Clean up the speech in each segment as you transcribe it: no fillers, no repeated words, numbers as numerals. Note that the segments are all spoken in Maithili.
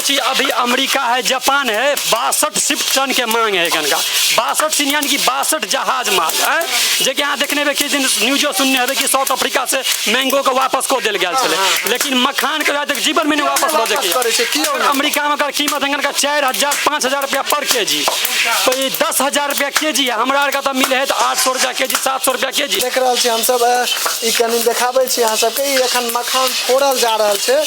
छी अभी अमेरिका है, जापान है, 62 शिफ्ट टन के मांग है एखनका। 62 सिन यानी कि 62 जहाज माल है, जे कि अहाँ देखने हेबै किछु दिन न्यूजो सुनने हेबै कि साउथ अफ्रीका से मैंगो के वापस कऽ देल गेल छलै, लेकिन मखान के आइ तक जीवन में नहि वापस लऽ वापस करै छै, कियो नहि। अमेरिका में ओकर कीमत एखनका 4000 5000 रुपया पर के जी, तो ई 10,000 रुपया के जी है। हमरा आरके तऽ मिले है तऽ 800 रुपया के जी, 700 रुपया के जी। देख रहल छी हमसब, ई कनि देखाबै छी अहाँ सबके, ई एखन मखान फोड़ल जा रहल छै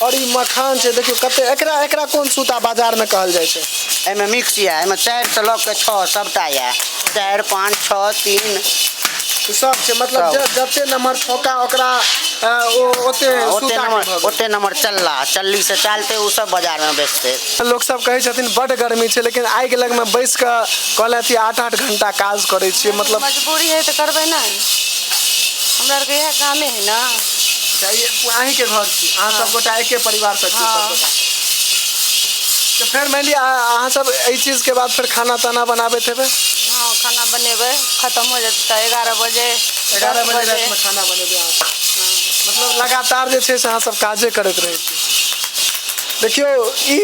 और ई मखान छै, देखियौ कते एकरा एकरा कोन सूता बाजार में कहल जाइ छै? एहिमे मिक्स यऽ, एहिमे 4 से लऽ के 6 सबटा यऽ, 4 5 6 3 ई सब छै, मतलब सब। जते नम्बर फोका ओकरा ओ ओते ओते सूता के नंबर भऽ गेल। ओते नंबर चलला, चलली से चालते ओ सब बाजार में बेचते। लोक सब कहै छथिन बड गर्मी छै, लेकिन आगि लग में बैस कऽ कहलथि 8-8 घंटा काज करै छियै, मतलब मजबूरी है तऽ करबै ने, हमरा आरके इएह कामे है ने। अच्छा, ई अहीँके घर छी, अहाँ सब गोटा एके परिवार से छी सब गोटा? तऽ फेर मानि लिअ अहाँ सब एहि चीजके बाद फेर खाना ताना बनाबैत हेबै? हँ, खाना बनेबै, खतम हो जेतै तऽ 11 बजे। 11 10 बजे रातिमे खाना बनेबै अहाँ सब? मतलब लगातार जे छै से अहाँ सब काजे करैत रहै छी। देखियौ ई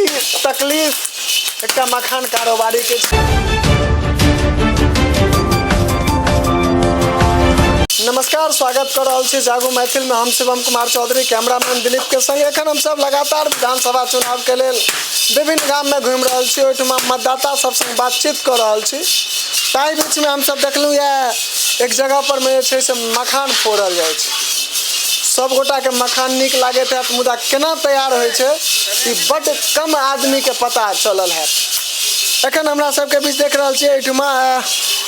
तकलीफ एकटा मखान कारोबारीके छै। नमस्कार, स्वागत कर रहल छी जागू मैथिल में, हम शिवम कुमार चौधरी कैमरामैन दिलीप के संग। एखन हम सब लगातार विधानसभा चुनाव के लेल विभिन्न गाम में घूमि रहल छी, ओहिठमा मतदाता सब संग बातचीत कर रहल छी। ताहि बीच में हम सब देखलहुँ यऽ एक जगह पर में जे छै से मखान फोड़ल जाइ छै। सब गोटा के मखान नीक लागैत हैत, मुदा केना तैयार होइ छै ई बड्ड कम आदमी के पता चलल हैत। एखन हमरा सबके बीच देख रहल छियै एहिठमा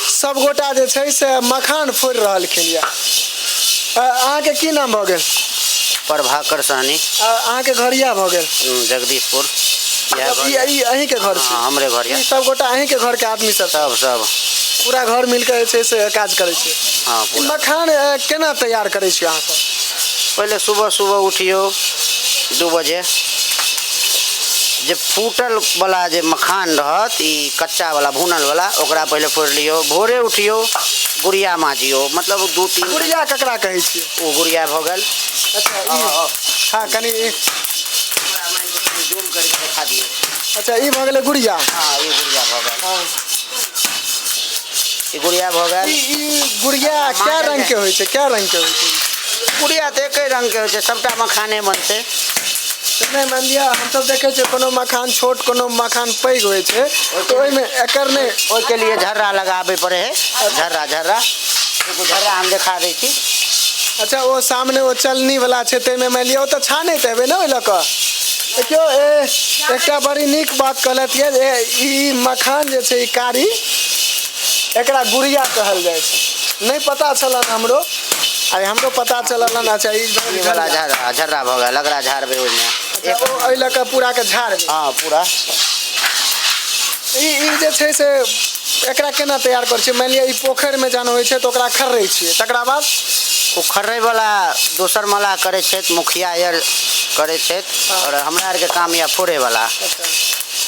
सब गोटा जे छै से मखान फोड़ि रहलखिन यऽ। अहाँके की नाम भऽ गेल? प्रभाकर सहनी। अहाँके घर इएह भऽ गेल? जगदीशपुर। इएह मतलब घर ई यऽ। ई अहीँके घर छी? हँ, हमरे घर यऽ। ई सब गोटा अहीँके घरके आदमी सब? सब सब। पूरा घर मिलके जे छै से काज करै छियै? हँ, ई पूरा। मखान केना तैयार करै छियै अहाँ सब? पहिले सुबह सुबह उठियौ 2 बजे, जे फूटल वाला जे मखान रहत, ई कच्चा वाला भुनल वाला, ओकरा पहिले फोड़ि लियौ। भोरे उठियौ, गुड़िया माजियौ, मतलब 2-3 गुड़िया ककरा कहै छियै? ओ गुड़िया भऽ गेल। अच्छा, ई हँ, कनि ई जूम करके देखा दियौ। अच्छा, ई भऽ गेलै गुड़िया। हँ, ई गुड़िया भऽ गेल। हँ। ई गुड़िया भऽ गेल। ई गुड़िया कै रंग के होइ छै? कै रंग के होइ छै? गुड़िया तऽ एके रंग के होइ छै, सबटा मखाने बनतै। नहि, मानि लिअ हमसब देखै छियै कोनो मखान छोट कोनो मखान पैघ होइ छै, तऽ ओहिमे एकर नहि। ओहिके लिए झर्रा लगाबै पड़ै है, झर्रा झर्रा, एगो झर्रा हम देखा दै छी। अच्छा, ओ सामने ओ चलनी वाला छै, ताहिमे मानि लिअ ओ तऽ छानैत हेबै ने ओहि लऽ कऽ। देखियौ, एकटा बड़ी नीक बात कहलथि यऽ जे ई मखान जे छै ई कारी, एकरा गुड़िया कहल जाइ छै। नहि पता छल हमरो, आइ हमरो पता चलल हन। अच्छा, ई ई वाला झर्रा झर्रा भऽ गेल, अगला झाड़बै ओहिमे। अच्छा, ओ एहि लऽ कऽ पूरा के झाड़बै? हँ, पूरा। ई जे छै से एकरा केना तैयार करै छियै? मानि लिअ ई पोखरिमे जहन होइ छै तऽ ओकरा खर्रै छियै, तकरा बाद? ओ खर्रैवला दोसर मलाह करै छथि, मुखिया आर करै छथि, आओर हमरा आरके काम यऽ फोड़ैवला।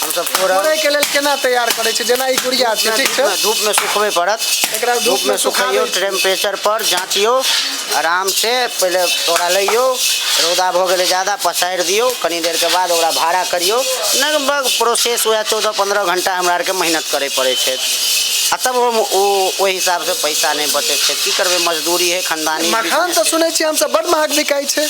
हमसब फोड़ब। फोड़ैके लेल केना तैयार करै छियै? जेना ई गुड़िया छै, ठीक छै, धूपमे सुखबै पड़त। एकरा धूपमे सुखैयौ, टेम्परेचर पर जाँचियौ आरामसँ। पहिले ओकरा लैयौ, रौदा भऽ गेलै जादा, पसारि दियौ, कनी देरके बाद ओकरा भाड़ा करियौ। लगभग प्रोसेस वएह 14-15 घंटा हमरा आरके मेहनत करै पड़ै छै, आ तब हम ओ ओहि हिसाबसँ पैसा नहि बचै छै। की करबै, मजदूरी है, खानदानी मखान तऽ सुनै छियै हमसब बड महग बिकाइ छै।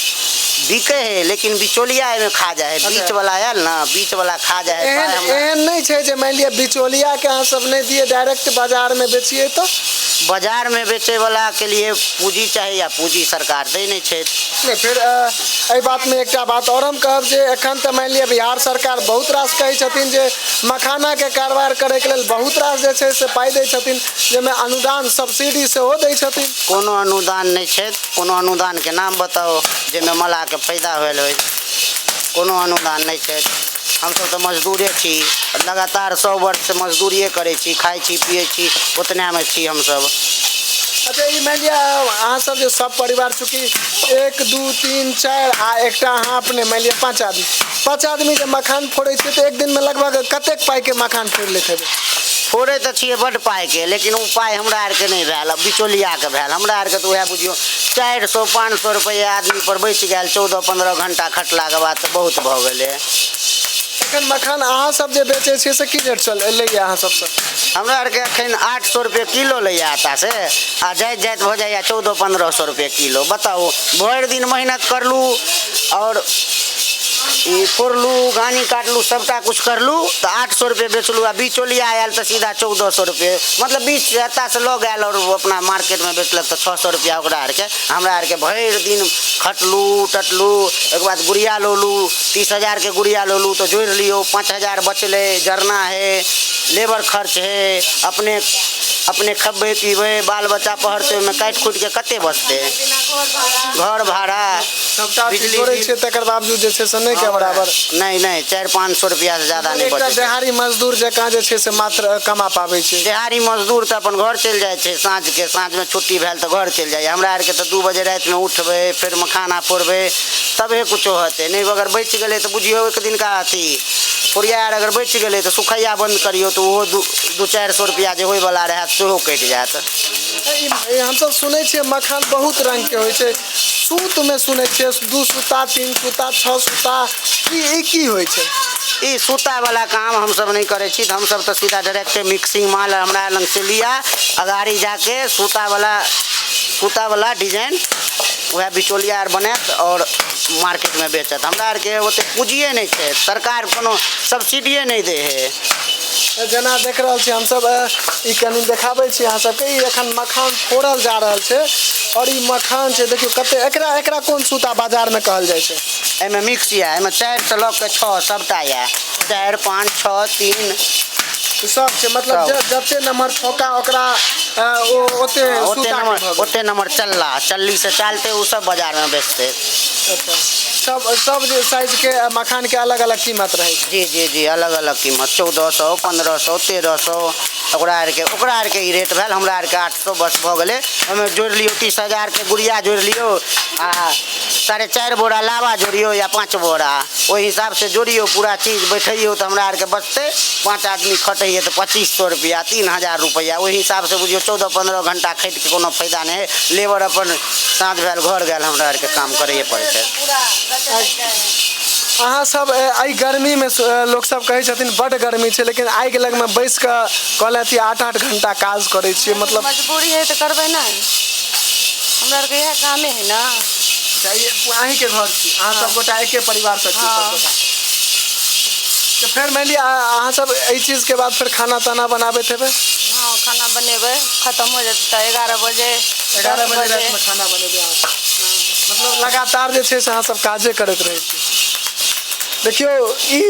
बिकै है, लेकिन बिचौलिया एहिमे खा जाइ है। बीच वाला आयल ने, बीच वाला खा जाइ है। एहन पाइ हमरा एहन नहि छै जे मानि लिअ बिचौलियाके अहाँ सब नहि दियै, डायरेक्ट बाजारमे बेचियै तऽ? बाजारमे बेचैवला के लिए पूँजी चाही, आ पूँजी सरकार दै नहि छथि। नहि, फेर एहि बातमे एकटा बात आओर हम कहब जे एखन तऽ मानि लिअ बिहार सरकार बहुत रास कहै छथिन जे मखानाके कारोबार करैके लेल बहुत रास जे छै से पाइ दै छथिन, जाहिमे अनुदान सब्सिडी सेहो दै छथिन। कोनो अनुदान नहि छथि। कोनो अनुदानके नाम बताउ जाहिमे मलाहके फायदा होयल होइ। कोनो अनुदान नहि छथि। हमसब तऽ मजदूरे छी, लगातार 100 वर्षसँ मजदूरिए करै छी, खाइ छी पियै छी, ओतनेमे छी हमसब। अच्छा, ई मानि लिअ अहाँ सब जे सब परिवार, चूँकि 1 2 3 4 आ एकटा अहाँ अपने, मानि लिअ 5 आदमी, 5 आदमी जे मखान फोड़ै छियै तऽ एक दिनमे लगभग कतेक पाइके मखान फोड़ि लैत हेबै? फोड़ै तऽ छियै बड्ड पाइके, लेकिन ओ पाइ हमरा आरके नहि भेल, बिचौलियाके भेल। हमरा आरके तऽ वएह बुझियौ 400-500 रुपैआ आदमीपर बचि गेल 14-15 घंटा खटलाके बाद, तऽ बहुत भऽ गेलै। एखन मखान अहाँ सब जे बेचै छियै से की रेट चल लैया अहाँ सबसँ? हमरा आरके एखन 800 रुपये किलो लैया एतऽ से, आ जाइत जाइत भऽ जाइए 1400-1500 रुपये किलो। बताउ, भरि दिन मेहनत करलू आओर ई फोड़लू, गानी काटलू, सबटा कुछ करलू तऽ 800 रुपये बेचलू, आ बिचौलिया आयल तऽ सीधा 1400 रुपये, मतलब 20 एतऽसँ लऽ गेल आओर ओ अपना मार्केटमे बेचलक तऽ 600 रुपया ओकरा आरके। हमरा आरके भरि दिन खटलू टटलू, ओहिके बाद गुड़िया लौलू, 30,000के गुड़िया लौलू तऽ जोड़ि लियौ, 5,000 बचलै, जरना है, लेबर खर्च है, अपने अपने खबै पीबै, बाल बच्चा पढ़तै, ओहिमे काटि खुटिके कते बचतै, घर भाड़ा सबटा चीज बिजली जोड़ै बिल। छियै तकर बावजूद जे छै से नहि के बराबर। नहि नहि, 400-500 रुपैआसँ ज्यादा नहि एकटा बचै छै। देहाड़ी मजदूर जकाँ जे छै से मात्र कमा पाबै छै। देहाड़ी मजदूर तऽ अपन घर चलि जाइ छै, साँझके साँझमे छुट्टी भेल तऽ घर चलि जाइए। हमरा आरके तऽ 2 बजे रातिमे उठबै, फेर मखाना फोड़बै, तबे कुछो हेतै। नहि अगर बचि गेलै तऽ बुझियौ एक दिनका अथी फोड़िया आर अगर बचि गेलै तऽ सुखैया बन्द करियौ तऽ ओहो 200-400 रुपैआ जे होइवला रहए सेहो कटि जायत। ई हमसब सुनै छियै मखान बहुत रङ्गके होइ छै, सूतमे सुनै छियै 2 सूता, 3 सूता, 6 सूता, ई की होइ छै? ई सूतावला काम हमसब नहि करै छी, तऽ हमसब तऽ सीधा डायरेक्ट मिक्सिंग माल हमरा लग से लिया, अगाड़ी जाके सूतावला डिजाइन वएह बिचौलिया आर बनायत आओर मार्केटमे बेचत। हमरा आरके ओते पूँजिए नहि छै, सरकार कोनो सब्सिडिए नहि दै है। जेना देख रहल छी हमसब, ई कनि देखाबै छी अहाँ सबके, ई एखन मखान फोड़ल जा रहल छै आओर ई मखान छै, देखियौ कते एकरा एकरा कोन सूता बाजारमे कहल जाइ छै? एहिमे मिक्स यऽ, एहिमे 4 से लऽ के 6 सबटा यऽ, 4 5 6 3 ई सब छै, मतलब सब। जते नम्बर फोका ओकरा ओ ओते ओते सूता के नंबर, भऽ गेल। ओते नंबर चलला, चल्ली से चालते ओ सब बाजारमे बेचते। अच्छा, सब जे साइज के मखान के अलग अलग कीमत रहै छै। जी जी जी, अलग अलग कीमत, 1400, 1500, 1300, ओकरा आरके ई रेट भेल। हमरा आरके 800 बस भऽ गेलै। ओहिमे जोड़ि लियौ 30,000के गुड़िया जोड़ि लियौ, आ 4.5 बोरा लावा जोड़ियौ या 5 बोरा, ओहि हिसाबसँ जोड़ियौ पूरा चीज बैठैयौ तऽ हमरा आरके बचतै। 5 आदमी खटैयै तऽ 2500 रुपैआ, 3000 रुपैआ, ओहि हिसाबसँ बुझियौ 14-15 घंटा खटिके कोनो फायदा नहि हइ। लेबर अपन साँझ भेल घर गेल, हमरा आरके काम करैए पड़ै छै। अहाँ सब एहि गर्मीमे लोक सब कहै छथिन बड्ड गर्मी छै, लेकिन आगि लगमे बैस कऽ कहलथि 8-8 घंटा काज करै छियै, मतलब मजबूरी है तऽ करबै नहि, हमरा आरके इएह कामे है ना। अच्छा, ई अहीँके घर छी, अहाँ सब गोटा एके परिवारसँ छी सब गोटा? तऽ फेर मानि लिअ अहाँ सब एहि चीजके बाद फेर खाना ताना बनाबैत हेबै? हँ, खाना बनेबै, खतम हो जेतै तऽ 11 बजे, 11 10 बजे बजे रातिमे खाना बनेबै अहाँ सब। मतलब लगातार जे छै से अहाँ सब काजे करैत रहै छी। देखियौ ई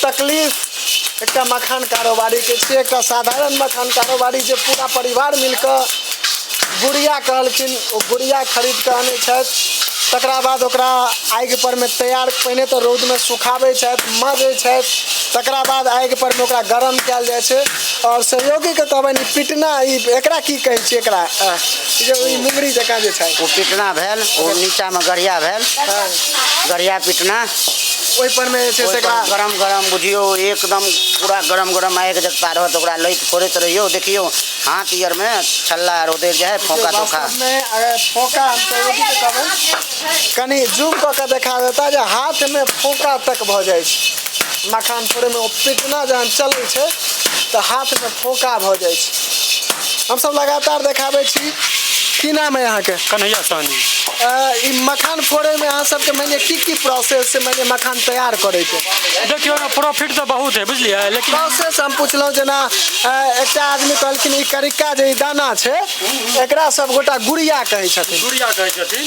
तकलीफ एकटा मखान कारोबारीके छै, एकटा साधारण मखान कारोबारी जे पूरा परिवार मिलकऽ गुड़िया कहलखिन, ओ गुड़िया खरीद कऽ आनै छथि, तकरा बाद ओकरा आगि परमे तैयार पहिने तऽ रौदमे सुखाबै छथि, मजै छथि, तकरा बाद आगि परमे ओकरा गरम कयल जाइ छै। आओर सहयोगीके कहबनि ई पिटना, ई एकरा की कहै छियै एकरा? ई जे ई मुंगरी जकाँ जे छै। ओ पिटना भेल, ओ नीचामे गढ़िया भेल, गढ़िया पिटना, ओहि परमे जे छै से ओहि पर एकरा गरम गरम बुझियौ एकदम पूरा गरम गरम आगि जगता रहत, ओकरा लैत फोड़ैत रहियौ। देखियौ हाथ आरमे छल्ला आर उधरि जाइ है, फोका तोका। वास्तवमे अगर फोका हम सहयोगीके कहबै कनि जूम कऽ के देखा देता जे हाथमे फोका तक भऽ जाइ छै मखान फोड़ैमे, ओ पिटना जहन चलै छै तऽ हाथमे फोका भऽ जाइ छै। हमसब लगातार देखाबै छी। की नाम है अहाँके? कन्हैया सहनी। ई मखान फोड़ैमे अहाँ सबके मानि लिअ की की प्रोसेस छै मानि लिअ मखान तैयार करैके? देखियौ ने, प्रॉफिट तऽ बहुत है बुझलियै, लेकिन प्रोसेस हम पुछलहुँ जेना एकटा आदमी कहलखिन ई करिक्का जे ई दाना छै एकरा सब गोटा गुड़िया कहै छथिन। गुड़िया कहै छथिन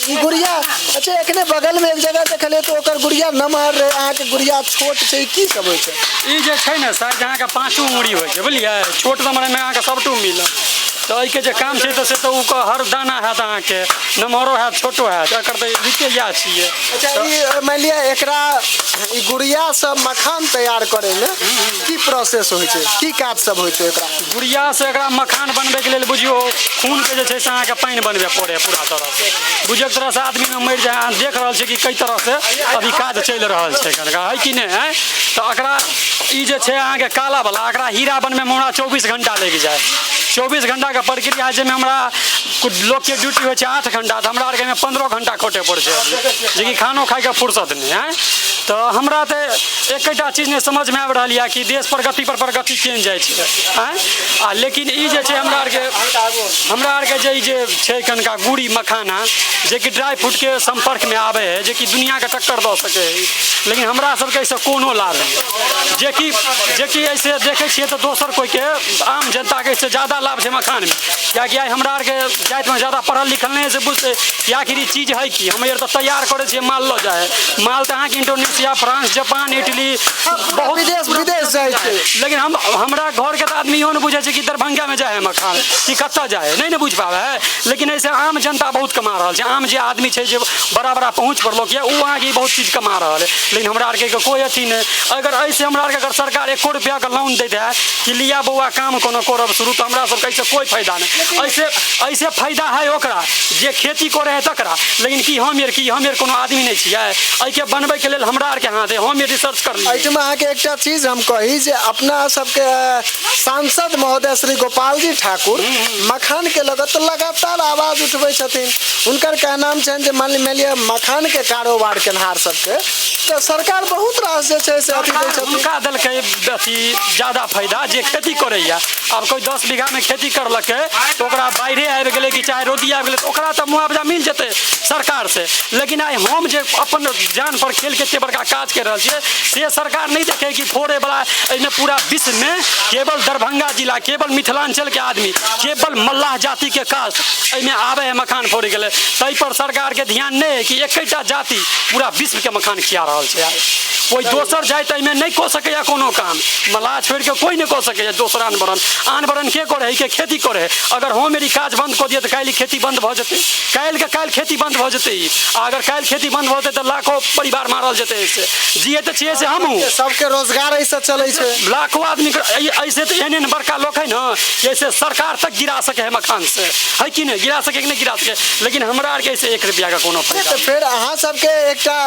ई गुड़िया। अच्छा, एखने बगलमे एक जगह देखलियै तऽ ओकर गुड़िया नमहर रहै, अहाँके गुड़िया छोट छै, ई की सब होइ छै? ई जे छै ने साइज अहाँके 5 उंगरी होइ छै बुझलियै, छोट नम्बरमे अहाँके सबटू मिलत। तऽ एहिके जे काम छै तऽ से तऽ ओ हर दाना हैत अहाँके, नमहरो हैत छोटो हैत, एकर तऽ रीते इएह छियै। अच्छा, ई मानि लिअ एकरा ई गुड़िया सब मखान तैयार करैमे की प्रोसेस होइ छै, की काज सब होइ छै एकरा? गुड़िया से एकरा मखान बनबैके लेल बुझियौ खूनके जे छै से अहाँके पानि बनबे पड़ै है पूरा तरहसँ, बुझियौ एक तरहसँ आदमीमे मरि जाइ। अहाँ देख रहल छियै कि कई तरहसँ अभी काज चलि रहल छै कनिका, है कि नहि? है तऽ एकरा ई जे छै अहाँके काला वाला, एकरा हीरा बनबैमे हमरा 24 घंटा लागि जाय। 24 घंटाके प्रक्रिया है, जाहिमे हमरा कुछ लोकके ड्यूटी होइ छै 8 घंटा, तऽ हमरा आरके एहिमे 15 घंटा खटय पड़ै छै, जेकि खानो खाइके फुर्सत नहि है। तऽ हमरा तऽ एकेटा चीज नहि समझमे आबि रहल यऽ कि देश प्रगति पर प्रगति केहन जाइ छै। आँय, आ लेकिन ई जे छै हमरा आरके जे ई जे छै कनिका गुड़ी मखाना, जेकि ड्राई फ्रूटके सम्पर्कमे आबै है, जेकि दुनिआके टक्कर दऽ सकै है, लेकिन हमरा सबके एहिसँ कोनो लाभ नहि। जेकि ऐसे देखै छियै तऽ दोसर कोइके, आम जनताके एहिसँ ज्यादा लाभ छै मखानमे, किएकि आइ हमरा आरके जातिमे ज्यादा पढ़ल लिखल नहि है से बुझतै कि आखिर ई चीज है की। हम आर तऽ तैयार करै छियै, माल लऽ जाइ है। माल तऽ अहाँके इंडोनेशिया, फ्रांस, जापान, इटली, बहुत विदेश विदेश जाइ छै। लेकिन हम हमरा घरके तऽ आदमी इहो नहि बुझै छै कि दरभंगामे जाइ है मखान कि कतऽ जाइ है, नहि ने बुझि पाबै है। लेकिन एहिसँ आम जनता बहुत कमा रहल छै। आम जे आदमी छै, जे बड़ा बड़ा पहुँच पर लोक यऽ, ओ अहाँके ई बहुत चीज कमा रहल है। लेकिन हमरा आरके कोइ अथी नहि। अगर एहिसँ हमरा आरके अगर सरकार एको रुपैआके लोन दैत है कि लिया बौआ, काम कोनो करब शुरू, तऽ हमरा सबके एहिसँ कोइ फायदा नहि। एहिसँ एहिसँ फायदा है ओकरा जे खेती करै है तकरा। लेकिन की हम आर कोनो आदमी नहि छियै? एहिके बनबैके लेल हमरा आरके हाथ है? हम रिसर्च करलियै। एहिठमा अहाँके एकटा चीज हम कही जे अपना सबके सांसद महोदय श्री गोपालजी ठाकुर मखान के लऽ कऽ तऽ लगातार आवाज उठबै छथिन। हुनकर कहनाम छनि जे मान लिअ मखान के कारोबार केनहार सबके तऽ सरकार बहुत रास जे छै से अथी दै छथिन। हुनका देलकै अथी ज्यादा फायदा जे खेती करैया। आब कोइ 10 बीघामे खेती करलकै तऽ ओकरा बाढ़ि आबि गेलै कि चाहे रौदी आबि गेलै, तऽ ओकरा तऽ मुआवजा मिल जेतै सरकारसँ। लेकिन आइ हम जे अपन जान पर खेल के एते बड़का काज कर रहल छियै, से सरकार नहि देखै कि फोड़े वाला एहिमे पूरा विश्वमे केवल दरभंगा जिला, केवल मिथिलाञ्चलके आदमी, केवल मल्लाह जातिके कास्ट एहिमे आबै है मखान फोड़ैके लेल। ताहि पर सरकारके ध्यान नहि है कि एकेटा जाति पूरा विश्वके मखान खिया रहल छै। आइ कोइ दोसर जाति एहिमे नहि कऽ सकैए कोनो काम। मल्लाह छोड़ि कऽ कोइ नहि कऽ सकैए दोसर आन बरन। आन बरन के करै है? के खेती करै है। अगर हम ई काज बंद कऽ दियै तऽ काल्हि ई खेती बंद भऽ जेतै। काल्हिके काल्हि खेती बंद भऽ जेतै ई। आ अगर काल्हि खेती बंद भऽ जेतै तऽ लाखो परिवार मारल जेतै एहिसँ। जियै तऽ छियै से हमहूँ। सबके रोजगार एहिसँ चलै छै। लाखों आदमी के ऐसे तऽ एहन एहन बड़का लोक है ने कि ऐसे सरकार तक गिरा सके है मखान से। है कि नहि? गिरा सके कि नहि गिरा सके? लेकिन हमरा आरके ऐसे 1 रुपया के कोनो फायदा तऽ फेर अहाँ सबके एकटा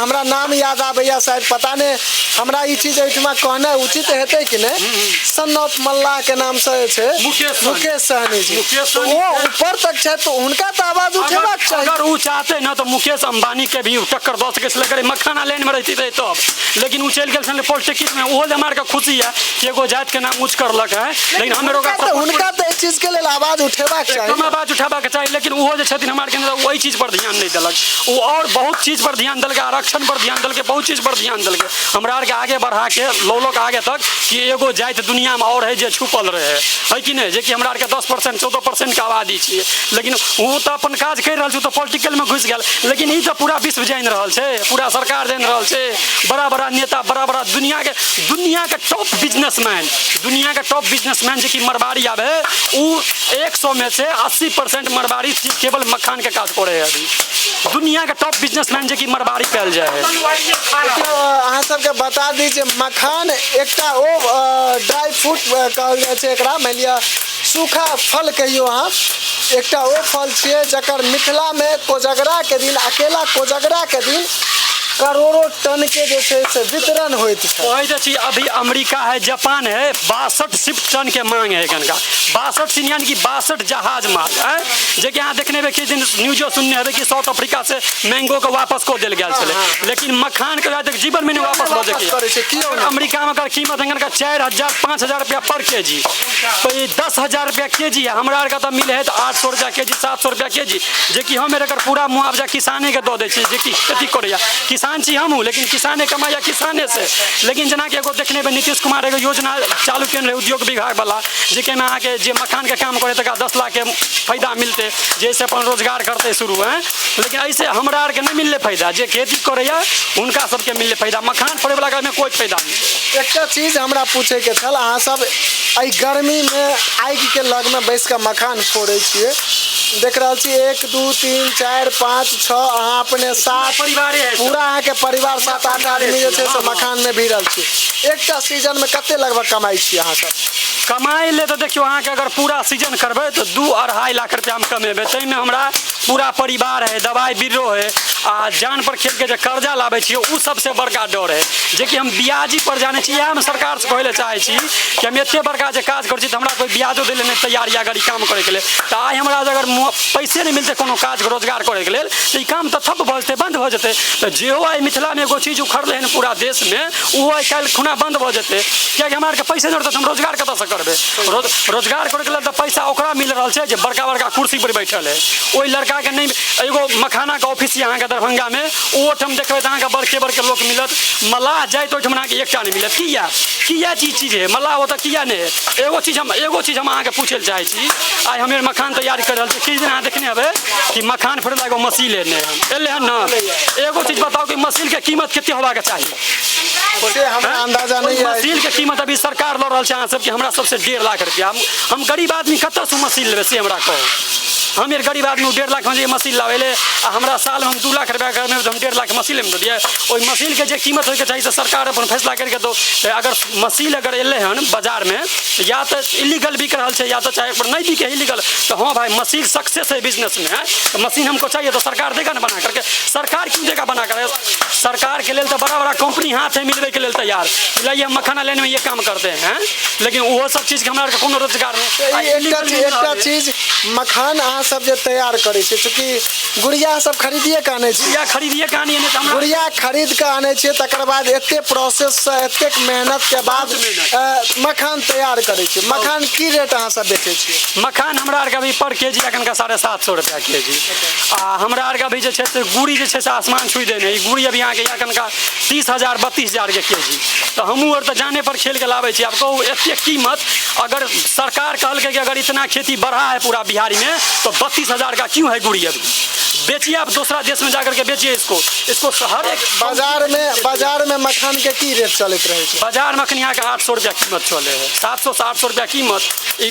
हमरा नाम याद आबैया, शायद पता नहि हमरा ई चीज एहिठमा कहनाइ उचित हेतै कि नहि, सन ऑफ मल्लाह के नाम से जे छै मुकेश सहनी। मुकेश सहनी जी। मुकेश सहनी। ओ ऊपर तक छै तऽ हुनका तऽ आवाज उठेबाक अगर चाही। अगर ओ चाहते ना तऽ मुकेश अंबानी के भी टक्कर दऽ सकै छलै, अगर ई मखाना लाइन में रहती रहे तब। लेकिन ओ चलि गेल छलै पॉलिटिक्स में। ओहो ले हमरा आरके खुशी है कि एगो जाति के नाम ऊँच करलक है। लेकिन हम हुनका ओकरा तऽ हुनका तऽ एहि चीज के लेल आवाज उठेबाक चाही। एकदम आवाज उठेबाक चाही। लेकिन ओहो जे छथिन हमरा आरके अंदर, ओहि चीज पर ध्यान नहि देलक। ओ आओर बहुत चीज पर ध्यान देलकै, आरक्षण पर ध्यान देलकै, बहुत चीज पर ध्यान देलकै। हमरा आरके आगे बढ़ा के लौलक आगे तक कि एगो जाति दुनियामे आओर है जे छुपल रहे है कि नहि, जेकि हमरा आरके 10%, 14%के आबादी छियै। लेकिन ओ तऽ अपन काज करि रहल छै, ओ तऽ पॉलिटिकलमे घुसि गेल। लेकिन ई तऽ पूरा विश्व जानि रहल छै, पूरा सरकार जानि रहल छै, बड़ा बड़ा नेता, बड़ा बड़ा दुनियाके टॉप बिजनेसमैन, दुनियाके टॉप बिजनेसमैन जेकि मरवाड़ी आबै है, ओ 100 में से 80% मरवाड़ी केवल मखानके काज करै है। अभी दुनियाके टॉप बिजनेसमैन जेकि मरवाड़ी पायल जाइ है। देखियौ, अहाँ सबके बता दी जे मखान एकटा ओ ड्राई फ्रूट कहल जाइ छै एकरा। मानि लिअ सूखा फल कहियौ अहाँ, एकटा ओ फल छियै जकर मिथिलामे कोजगराके दिन, अकेला कोजगराके दिन करोड़ों टन के जे छै से वितरण होइत छै। कहै तऽ छी, अभी अमेरिका है, जापान है, 62 शिफ्ट टन के मांग है कनका। 62 यानी कि 62 जहाज माल है, जेकि अहाँ देखने हेबै, किछु दिन न्यूजो सुनने हेबै कि साउथ अफ्रीका से मैंगो के वापस कऽ देल गेल छलै। लेकिन मखान के आइ तक जीवन में नहि वापस भऽ वापस करै छै, कियो सकैए। नहि। अमेरिका में ओकर कीमत एखन 4000, 5000 रुपया पर के जी, तऽ ई 10,000 रुपया के जी है। हमरा आरके तऽ मिले है तऽ 800 रुपया के जी, 700 रुपया के जी, जेकि हम एकर पूरा मुआवजा किसाने के दऽ दै छियै जेकि खेती करैया। किसान छी हमहूँ, लेकिन किसाने कमाइया किसाने से। लेकिन जेनाकि एगो देखने हेबै, नीतीश कुमार एगो योजना चालू केने रहै उद्योग विभाग वाला, जेकि अहाँके जे मखानके काम करे तकरा 10 लाख के फायदा मिलतै, जाहिसँ अपन रोजगार करतै शुरू है। लेकिन एहिसँ हमरा आरके नहि मिललै फायदा। जे खेती करैया हुनका सबके मिललै फायदा, मखान फोड़ैवला के एहिमे कोइ फायदा नहि। एकटा चीज हमरा पूछैके छल। अहाँ सब एहि गर्मीमे आगिके लगमे बैस कऽ मखान फोड़ै छियै। देख रहल छी, एक, दू, तीन, चारि, पाँच, छओ, अहाँ अपने सात। परिवारे है। पूरा अहाँके परिवार सात आठ आदमी जे छै से मखानमे भिड़ल छी। एकटा सीजनमे कते लगभग कमाइ छी अहाँ सब? कमाइ ले तऽ देखियौ अहाँके अगर पूरा सीजन करबै तऽ 2-2.5 लाख रुपैआ हम कमेबै। ताहिमे हमरा पूरा परिवार है, दवाइ बीरो है आ जान पर खेलके जे कर्जा लाबै छियै, ओ सबसे बड़का डर है, जेकि हम ब्याजी पर जानै छी। इएह हम सरकारसँ कहै लए चाहै छी कि हम एते बड़का जे काज करै छी, तऽ हमरा कोइ ब्याजो दै लए नहि तैयार यऽ अगर ई काम करैके लेल। तऽ आइ हमरा जे अगर पैसे नहि मिलतै कोनो काज रोजगार करैके लेल, तऽ ई काम तऽ ठप भऽ जेतै, बन्द भऽ जेतै। तऽ जेहो आइ मिथिलामे एगो चीज उखड़लै हन पूरा देशमे, ओहो आइ काल्हि खुना बन्द भऽ जेतै, कियाकि हमरा आरके पैसे नहि रहतै तऽ हम रोजगार कतऽसँ करबै? रोजगार करैके लेल तऽ पैसा ओकरा मिल रहल छै जे बड़का बड़का कुर्सी पर बैठल है। ओहि लड़काके नहि। एगो मखानाके ऑफिस यऽ अहाँके दरभंगामे, ओहोठाम देखबै तऽ अहाँके बड़के बड़के लोक मिलत। मलाह जाइत ओहिठाम अहाँके एकटा नहि मिलत। किया? किया चीज चीज है मलाह ओतऽ किया नहि है? एगो चीज हम अहाँके पूछै लए चाहै छी। आइ हम मखान तैयार कर रहल छी। किछु दिन अहाँ देखने हेबै कि मखान फोड़ै लए एगो मशीन एलै हन, एलै हन ने? एगो चीज बताउ कि मशीनके कीमत कते होबाके चाही? से हमरा अंदाजा नहीं है। मशीन के कीमत अभी सरकार लऽ रहल छै अहाँ सबके, हमरा सबसे 1.5 लाख रुपया। हम गरीब आदमी कतऽसँ मशीन लेबै, से हमरा कहू। हम एक गरीब आदमी 1.5 लाख में जे मशीन लाबै ले आ हमरा सालमे हम 2 लाख रुपया कमेबै, तऽ हम 1.5 लाख मशीन लेबै दियै? ओहि मशीनके जे कीमत होइके चाही, से सरकार अपन फैसला करिके दो। तऽ अगर मशीन अगर एलै हन बाजारमे, या तऽ इलीगल बिक रहल छै, या तऽ चाहे पर नहीं बिके इलीगल, तो हाँ भाई, मशीन सक्सेस है बिजनेस में है, तो मशीन हमको चाहिए, तो सरकार देगा ना बना करके। सरकार क्यों देगा बना कर? सरकार के लेल तो बड़ा बड़ा कंपनी हाथ है मिलवे के लेल तैयार, लाइए, हम मखाना लेने में ये काम करते हैं। लेकिन वो सब चीज़ के हमरा आरके कोनो रोजगार नहीं। ई एकटा चीज, एकटा चीज, मखान अहाँ सब जे तैयार करै छियै, चूँकि गुड़िया सब खरीदिए के आनै छी। या खरीदिए कहानी नहीं तो हमरा गुड़िया खरीद के आनै छियै, तकर बाद एते प्रोसेस से, एतेक मेहनत के बाद बहुत मेहनत। मखान तैयार करै छियै। मखान की रेट अहाँ सब बेचै छियै? मखान हमरा आरके अभी पर के जी एखनका 750 रुपया के जी। आ हमरा आरके अभी जे छै से गुड़ी जे छै से आसमान छुइ देने। ई गुड़ी अभी अहाँके एखनका 30,000, 32,000 के के जी। तऽ हमहूँ आर तऽ जाने पर खेल के लाबै छी। आब कहू, एतेक कीमत अगर सरकार कहलकै कि अगर इतना खेती बढ़ा है पूरा बिहार में, तो 32,000 का क्यों है गुड़ी अभी? बेचिए आप दूसरा देश में जाकर के, बेचिए इसको। इसको हर एक बाजार में मखान के की रेट चलैत रहै छै? बाजार में अखन यहाँके 800 रुपया कीमत चले है, 700 से 800 रुपया कीमत ई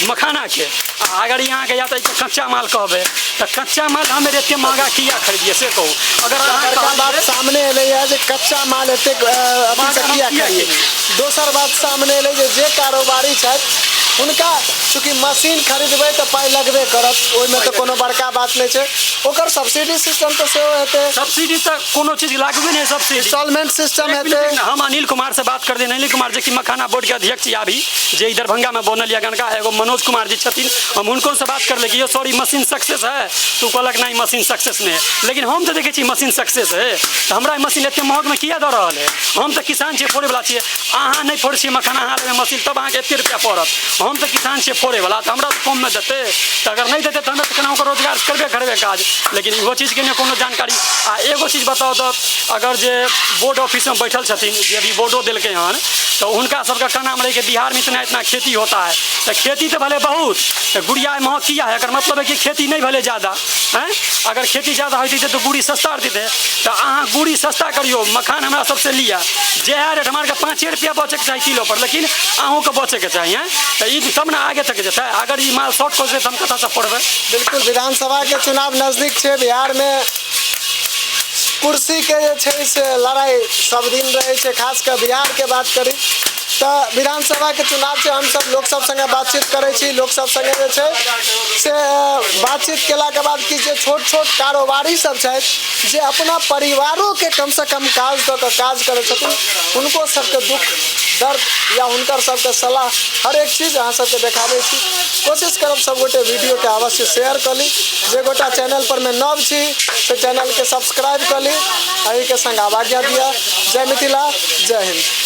मखानाके। आ अगर यहाँके या तऽ कच्चा माल कहबै, तऽ कच्चा माल हम एते महगा किया खरीदिए, से कहू। अगर अहाँ बड़का बात कहलियै- सामने एलै है जे कच्चा माल एतेक अथी से महगा हम किया किया खरीदिए? किनियै? दोसर बात सामने एलै जे जे कारोबारी छथि, हुनका चूँकि मशीन खरीदबै तऽ पाइ लगबे करत, ओहिमे तऽ कोनो बड़का बात नहि छै। ओकर सब्सिडी सिस्टम तऽ सेहो हेतै। सब्सिडी तऽ कोनो चीज लागबे नहि सब्सिडी। इंस्टॉलमेंट सिस्टम एक हेतै। मिनट, हम अनिल कुमार से बात कर दें। अनिल कुमार जे कि मखाना बोर्ड के अध्यक्ष या अभी जे ई दरभंगा में बनल या गनका, एगो मनोज कुमार जी छथिन, हम हुनको से बात कर ले कि यो सॉरी, मशीन सक्सेस है? तो कहलक नहीं, मशीन सक्सेस नहीं है। लेकिन हम तऽ देखै छी मशीन सक्सेस है। तऽ हमरा ई मशीन एते महग में किया दऽ रहल है? हम तऽ किसान छियै, फोड़ै वला छियै। अहाँ नहि फोड़ै छियै मखाना, अहाँ लेबै मशीन, तब अहाँके एते रुपया पड़त। हम तऽ किसान छियै फोड़ै वला, तऽ हमरा कममे देतै? तऽ अगर नहि देतै, तऽ हमे तऽ केनाहु कऽ रोजगार करबे करबै काज। लेकिन इहो चीजके नहि कोनो जानकारी। आ एगो चीज बताउ तऽ अगर जे बोर्ड ऑफिसमे बैठल छथिन, जे अभी बोर्डो देलकै हन, तऽ हुनका सबके कहनाम रहै कि बिहारमे इतना इतना खेती होता है। तऽ खेती तऽ भले बहुत, तऽ गुड़िया महग किया है? एकर मतलब है कि खेती नहि भेलै ज्यादा। आँय, अगर खेती ज्यादा होइतै तऽ गुड़ी सस्ता रहतै। तऽ अहाँ गुड़ी सस्ता करियौ, मखान हमरा सबसे लिअ जेहए रेट। हमरा आरके 5 रुपया बचैके चाही किलो पर, लेकिन अहूँके बचैके चाही। आँय, तऽ ई तब ने आगे तक जेतै। अगर ई माल शॉर्ट कऽ जेतै, तऽ हम कतऽसँ पढ़बै? बिल्कुल, विधानसभा के चुनाव नजदीक छै। बिहार में कुर्सी के जे छै से लड़ाइ सब दिन रहै छै। खास कऽ बिहार के बात करी तऽ विधानसभा के चुनाव छै। हमसब लोक सब संगे बातचीत करै छी। लोक सब संगे जे छै से बातचीत केलाके बाद कि जे छोट छोट कारोबारी सब छथि, जे अपना परिवारोके कमसँ कम काज दऽ कऽ काज करै छथिन, हुनको सबके दुःख दर्द या हुनकर सबके सलाह, हर एक चीज अहाँ सबके देखाबै छी। कोशिश करब सबगोटे वीडियोके अवश्य शेयर कऽ ली। जे गोटा चैनल पर मे नव छी, से चैनलके सब्सक्राइब कऽ ली। एहिके संग आब आज्ञा दिअ। जय मिथिला, जय हिन्द।